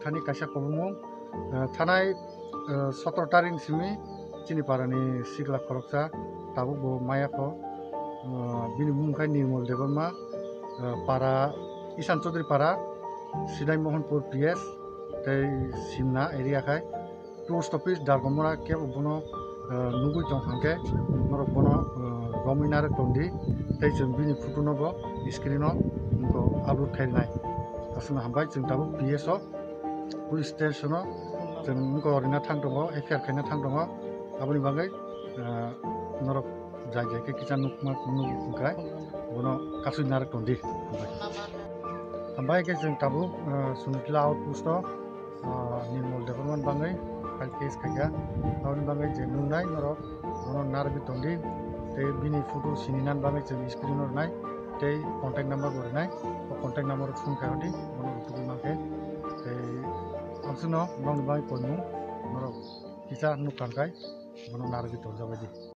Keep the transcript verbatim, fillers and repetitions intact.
Thani kaisa kwbangmung, eh, thanai, eh, sotoro tarik simi chini parani sikla khoroksa tabuk bo maya kho. Eh, bini mung khe Nirmal Debbarma, eh, para Isan Chaudhary para, Sidai Mohanpur P S, tei Simna area khai. Post office Dargomora kebo bono, eh, nugui tong hwnkhe norok bono, eh, romwi narwk tongdi, tei chwng bini photo no bo screen o wngkha upload khainai. Aswkno hambai, chwng tabuk P S o, police station o chwng wngkha rina thang tongo, F I R khaina thang tongo. Aboni bagwi, eh, norok jai jai khe kisa nukma nukmung khai bono kasui narwk tongdi. Hambai. Hambai khe chwng tabuk, eh, Sunitla outpost o, ah, Nirmal Debbarma ni bagwi file case khaikha. Aboni bagwi je nuknai norok bono narwgwi tongdi, tei bini photo sininan bagwi chwng screen o rwnai, tei contact number bo rwnai. O contact number o phone khai hodi, bono rwtugwi mankhe. Tei amswkno nokni bagwi koimung norok kisa nukha hwnkhe bono narwgwi tonjabaidi.